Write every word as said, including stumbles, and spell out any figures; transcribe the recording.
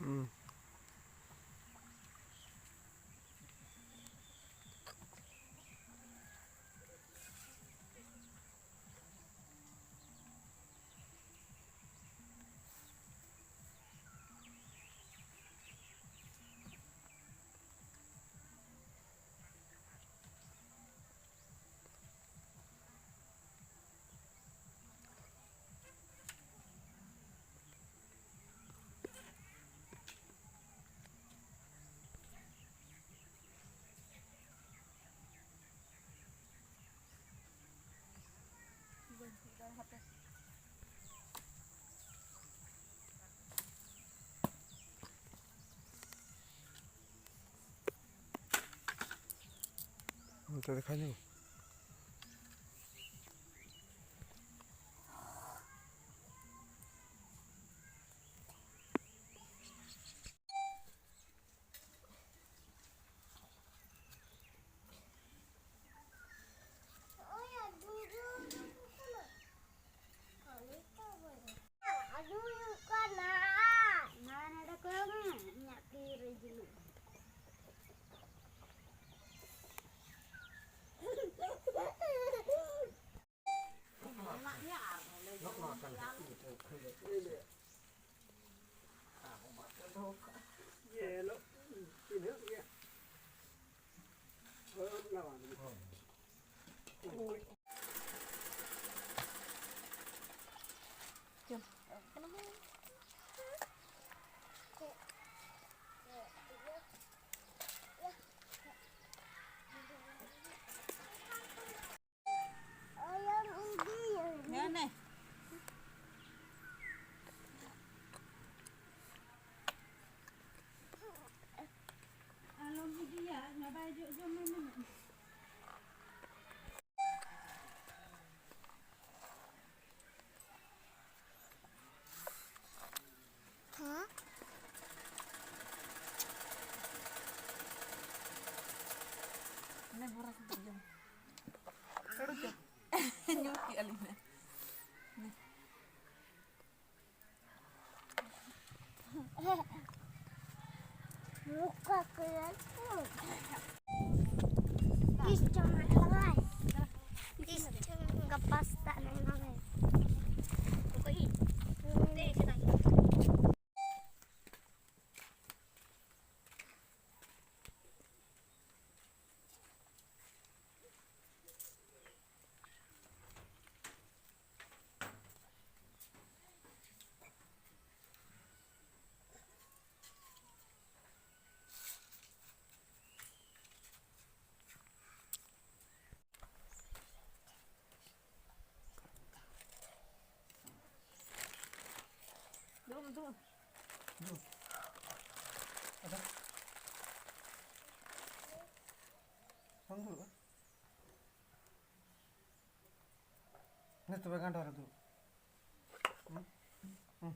ᱦᱩᱸ᱾ ᱚᱱᱛᱮ ᱫᱮᱠᱷᱟᱣ ᱧᱚᱜ᱾ ᱟᱹᱰᱤ ᱦᱩᱭᱩᱜ ᱠᱟᱱᱟ᱾ ᱱᱚᱣᱟ ᱱᱚᱰᱮ ᱠᱚᱭᱚᱜ ᱢᱮ, ᱤᱧᱟᱹᱜ ᱛᱤ ᱨᱮ ᱡᱩᱞᱩᱜ᱾ ᱦᱮᱸ, ᱱᱮ᱾ ᱟᱞᱚᱢ ᱤᱫᱤᱭᱟ, ᱤᱧ ᱢᱟ ᱵᱟᱭ ᱡᱚᱜ ᱡᱚᱢᱟ ᱢᱮᱱᱮᱫ᱾ ᱦᱮᱸ? ᱱᱮ ᱵᱚᱨᱟ ᱠᱟᱛᱮ ᱡᱚᱢ᱾ ᱥᱟᱹᱲᱩ ᱪᱚᱯ᱾ ᱧᱩ ᱠᱮᱜᱼᱟ ᱞᱤᱧ ᱱᱮ᱾ ᱱᱮ᱾ ᱵᱚᱠᱟ ᱠᱚ ᱭᱟ ᱠᱚ᱾ ᱛᱤᱥ ᱪᱚᱝ ᱦᱟᱸᱜ ᱞᱟᱜᱟᱭ? ᱛᱤᱥ ᱪᱚᱝ ᱜᱟᱯᱟ ᱥᱮᱛᱟᱜ ᱱᱟᱭ ᱢᱟᱢᱮ᱾ ᱫᱩᱲᱩᱵ ᱢᱮ, ᱫᱩᱲᱩᱵ ᱢᱮ᱾ ᱫᱩᱲᱩᱵ᱾ ᱟᱫᱚ ᱵᱟᱢ ᱫᱩᱲᱩᱵᱼᱟ? ᱱᱤᱛ ᱛᱚᱵᱮ ᱜᱟᱸᱰᱚ ᱨᱮ ᱫᱩᱲᱩᱵ᱾ ᱦᱩᱸ? ᱦᱩᱸ᱾